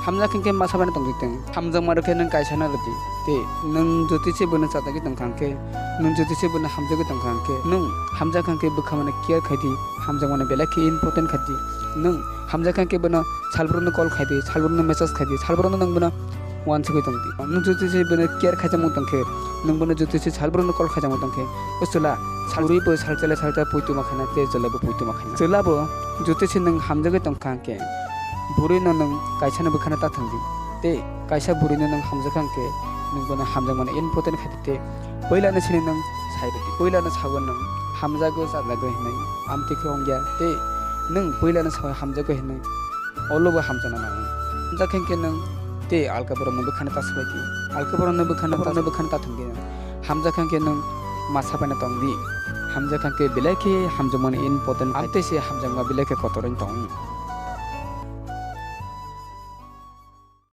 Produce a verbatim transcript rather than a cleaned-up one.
Hamjak khe masa bai tongdi tong. Hamjakma rok khe nwng kaisa no rwdi. Tei nwng jotise bono chajagwi tongkha hwnkhe, nwng jotise bono hamjagwi tongkha hwnkhe, nwng hamjak kha hwnkhe bwkha mano care khaidi, hamjakmano belai khe important khaidi. Nwng hamjak kha hwnkhe bono salbrumno call khaidi, salbrumno message khaidi, salbrumno nwng bono uansugwi tongdi. Nwng jotise bono care khaijakmung tongkhe, nwng bono jotise salbrumno call khaijakmung tongkhe, o chwla salbrumbo salchale salcha puituma khaina tei chwlabo puituma khaina. Chwlabo jotise nwng hamjagwi tongkha hwnkhe, bwrwino nwng kaisano bwkhano ta thangdi. Tei kaisa bwrwino nwng hamjakha hwnkhe, nwng bono hamjakmano important khaidi tei puilano sini nwng sairwdi. Puilano sago nwng hamjago chajago hinwi, amtwi khe wngya tei nwng puilano sao hamjago hinwi, olobo hamjakna nango. Hamjakha hwnkhe nwng tei alka borokno bwkhano ta swbaidi. Alka borokno bwkhano, borokno bwkhano ta thangdi nwng. Hamjakha hwnkhe nwng masa bai tongdi. Hamjakha hwnkhe belai khe hamjakmano important, amtwi se hamjakma belai khe kotor wng tongo.